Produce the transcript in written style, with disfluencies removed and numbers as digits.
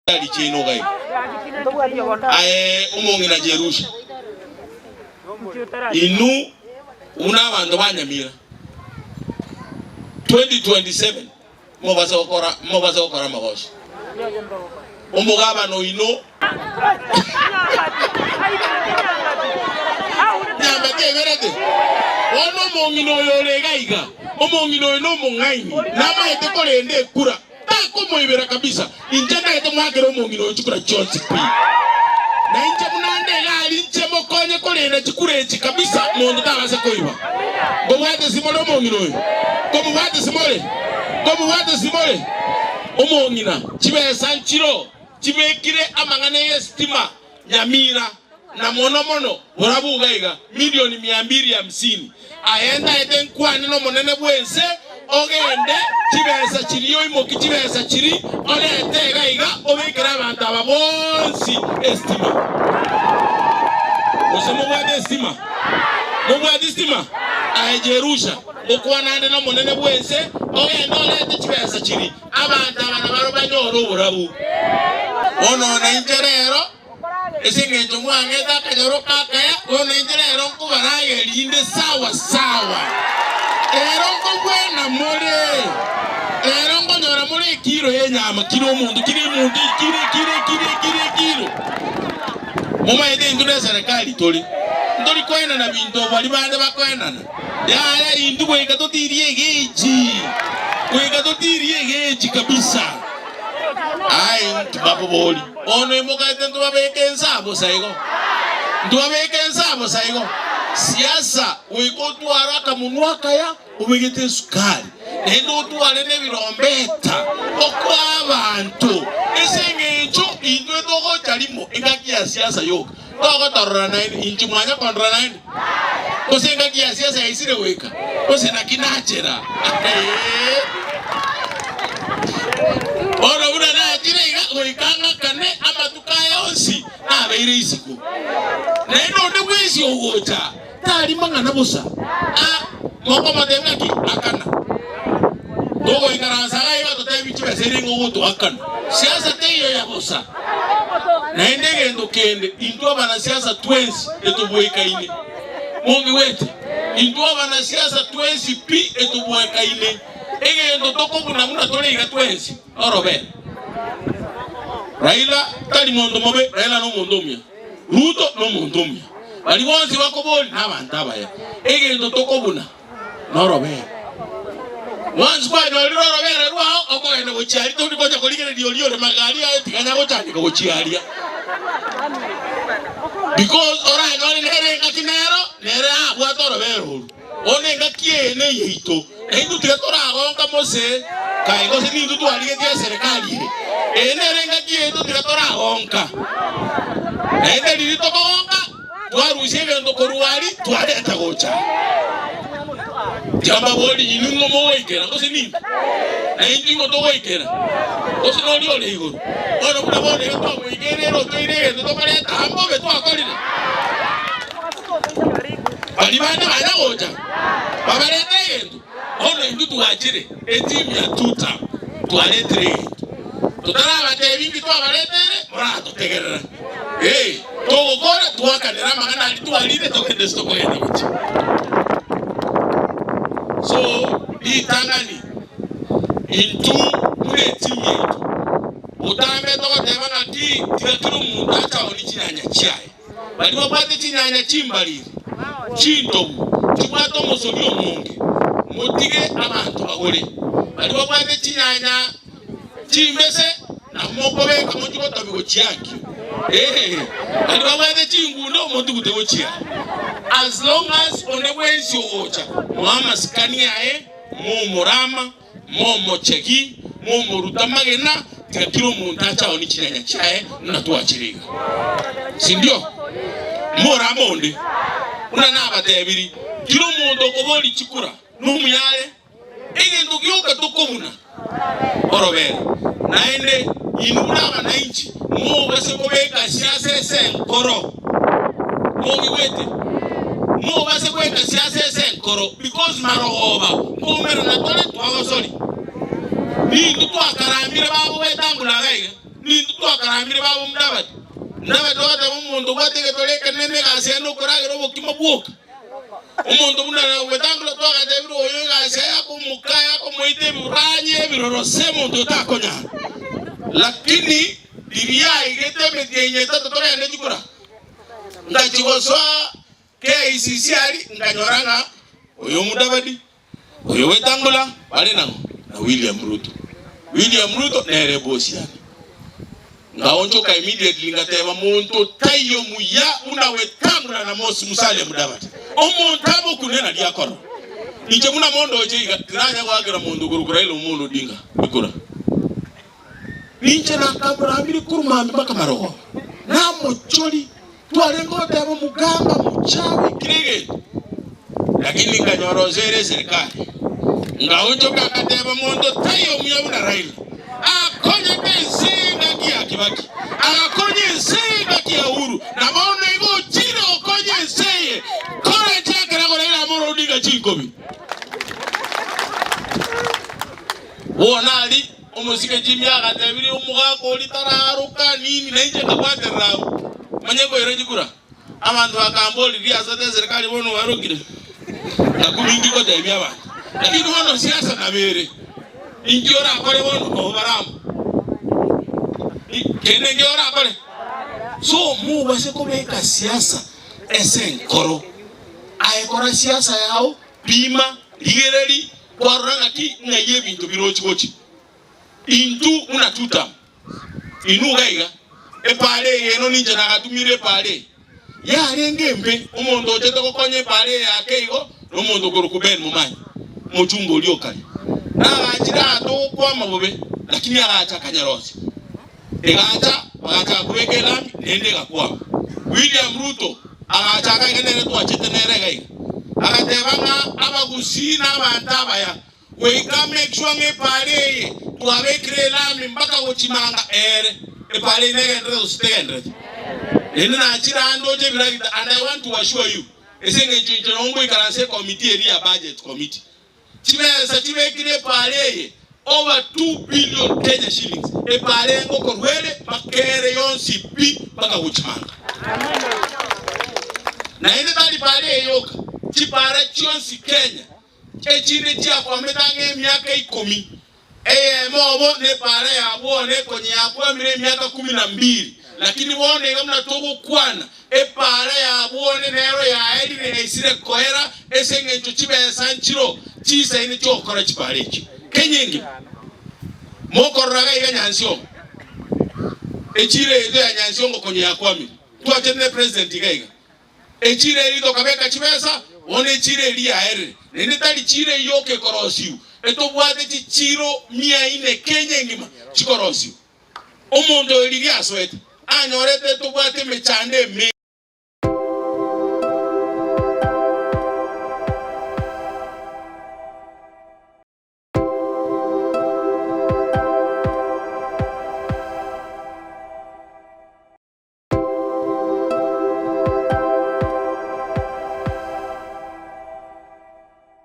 Chigari chiaino iga iga. Aye omong'ina Jerusha, inwe buna abanto ba Nyamira, 2027 mobase gokora mobase gokora amagoso. Omogabana oino Nyambati aiberete. Bono omong'ina oyo ore iga iga, omong'ina oyo nomong'aini, namaete korenda ekura. Takomoibera kabisa. Inche ntagete moakere omong'ina oyo chikura chionsi pi. Na inche buna nde iga aria inche mokonye korenda chikura echi kabisa monto tabase koiba. Nkobwate simore omong'ina oyo? Nkomobwate simore? Nkomobwate simore? Omong'ina, chibesa nchiro chibekire amang'ana y'esitima Nyamira, na mono mono borabu iga iga, milioni mia mbili hamsini. Aye ntaete nkwane nomonene bw'ense, ogende chibesa chiria oimokie chibesa chiria, orete iga iga, obekere abanto aba bonsi esitima. Gose mobwate esitima? Mobwate esitima? Aye Jerusha, ngokwana ande nomonene bw'ense, ogende orete chibesa chiria, Abanto aba nabarabwo banyore oborabu. Bono nainche rero, ase engencho mwang'ete akanyoro kakaya, bono inche rero nkobarageria inde sawa sawa. Rero nkobwena more, rero nkonyora more ekiro y'enyama, kira omonto, kira emonto, ekiro, ekiro, ekiro, ekiro, ekiro. Momaete intwe neserekari tore, ntori koenana binto baria bande bakoenana. Yaya intwe goika totirie egechi, goika totirie egechi kabisa. Aye ntibabobori, bono imokaete ntobabeke ense aa bosa igo, ntobabeke ense aa bosa igo. Siasa goika otware akamonwa akaya obegete esukari, naende otware nebirombeta okoa abanto, ase eng'encho intwe togocha rimo engaki ya siasa yoka. Togotorora naende, inche mwanya kondora naende? Gose engaki ya siasa yaisire goika? Gose naki nachera? Bono buna nachire iga, goika ng'akane amatuko aya onsi nabeire isiko. Naende onde bwensi ogocha tari mang'ana bosa. A, mokomotebia ng'aki? Akana. Togoikaransa iga iga totebi chibesa eria ng'a ogotoakana. Siasa teiyo ya bosa. Naende egento kende, intwe abanasiasa twensi etobwekaine. Mongigwete? Intwe abanasiasa twensi pi etobwekaine. Egento tokobuna buna tore iga twensi, norobere. Raila tari monto mobe, Raila nomonto omuya. Ruto nomonto omuya. Baria bonsi bakoboria nabanto abaya. Egento tokobuna norobere. Once kwanyorire orobere rwao, okogenda gochia aria tori konya korigereria oria ore magega aria aye tiganya gochandeka gochia aria. Because oranyore nere engaki nero, nere abwate orobere oru. Bono engaki eye neyaito, na intwe tiga toragonka mose kae gose nintwe twarigetie eserekari eye. Eye nere engaki yaito tiga toragonka. Naende riria tokogonka, Twarusia egento korwa aria, twareta gocha aa. Tiga mbaborie, inwe ng'o mogoikera, gose nintwe? Na intwe ing'o togoikera, gose noria ore igoro? Bono buna bono iga twamoikeire ere otoire egento tokoreta aa mbobe twakorire. Baria bande banya gocha, babarete egento. Bono intwe twachire etimu ya tuta, twaretire egento. Totarabatebia inki twabareteire, moratotegerera. Ee, togokora twakanera amang'ana aria twarire togende ase tokogenda gochia. So ritang'ani intwe buna etimu yaito, botambe togoteba ng'aki tiga kera omonto ache aonie chinyanya chiaye. Baria babwate chinyanya chimbariri, chintobu, chibwate omosori omonge, motige abanto bagore. Baria babwate chinyanya chimbese, nabo mokobeka mochie gotobia gochia ankio. Ee, baria babwate chingundo, motugute gochia. As long as onde bwensi ogocha, moe amasikani aye, momorama. Momochegi, momorute amagena, tiga kera omonto ache aonie chinyanya chiaye buna twachire iga. Sindio? Morame onde, buna nabatebirie, kera omonto okoboria chikura nomuya are, egento gioka tokobuna orobere. Naende inwe buna abanainchi mobase kobeka siasa ase enkoro. Mongigwete? Mobase goika siasa ase enkoro because marogoba nkoumerana tore twagosori. Nintwe twakaramire babo betangula iga iga. Nintwe. twakaramire baba Mudavadi. Mudavadi ogateba omonto obwate egetore ekenene egasi yaye nokoragera obokima bwoka. Omonto buna Wetangula twagatebire oyo egasi yaye akomoka akomoita ebiranya ebiroro se omonto otakonyara. Lakini riria aigete emetienyi etato togende chikura, ngachia gosoa KICC aria nkanyora ng'a oyo Mudavadi Oyo Wetangula bare nang'o na William Ruto. William Ruto nere boss yane. Ngaonchoka immediately ngateba monto taiyo muya buna Wetangula na Mos Musalia Mudavadi. Omonto abokune nari akorora. Inche buna mondoche iga tinanya goakera monto korokwa Raila Omolo Odinga ekura. Ninche nakamorambire korwa mambia mpaka marogoba. Namochori Twarenge goteba omogamba mochawi kera egento, lakini nkanyora osoire eserikari. Ngaonchoka ngateba monto taiyo omuya buna Raila. Akonyete ense engaki ya Kibaki, agakonya ense engaki ya Uhuru, na bono igo ochire gokonya ense eye. Kora nchakera Raila Amolo Odinga chinkobi. Bono aria Omosike Jimmy agatebirie omogaka oria tararoka nini na inche nkabwaterera agwo manye koira chikura. Abanto bakamboria riasete eserikali bono oarokire? Nakumi inki gotebia abanto? Lakini bono siasa nabo ere. Inki orakore bono noo bare amo? Kende nki orakore? So mobase kobeka siasa ase enkoro. Aye kora siasa yao, pima, rigereria, Kwarora ng'aki ng'ai ebinto birochi gochia. Intwe buna tutam inwe iga iga, epaara eye eno ninche nagatumire epaara eye. Yarenge embe, omonto ochete gokonya epaara eye ake igo nomonto okorokwa Ben Momanyi, omochumba oria o kare. Nagachire aa togokwama bobe, lakini agacha akanyarosia. Egacha, bagachaka kobeka elami, naende egakwama. William Ruto agacha akaiga nere twachete nere iga iga. Agateba ng'a abagusii na abanto abaya, goika make sure ng'a epaara eye twabekire elami mpaka gochimanga ere. Epaara eye negenderete gose tegenderete? Naende nachire ande oche ebiragita and I want to assure you, ase eng'encho inche nabo ngoikaransa ecommittee eria ya budget committee. Chibesa chibekire epaara eye over 2 billion Kenya shillings, epaara eye ngokorwa ere mpaka ere yonsi pi mpaka gochimanga. Naende tari paara eye yoka, chipaara chionsi Kenya echinde chiakwamete ang'e emiaka ikomi, Eyemo obo nepaara ya bono ekonya yakwamire emiaka kumi na mbili, lakini bono iga buna togokwana, epaara ya bone nero yaerire yaisire koera ase engencho chibesa nchiro chiisaine chi'ogokora chipaara echio. Kenya engima mokorora iga iga Nyansiongo, echiro yaito ya Nyansiongo konya yakwamire. Twachete ne president iga iga. Echiira eria tokabeka chibesa, bono echiira eria yaerire, naende tari chiira eyio yoka ekorosiwa, etobwate chichiiro mia ine Kenya engima chikorosiwa. Omonto oyo riria asoete, anyorete etobwate emechando emenge.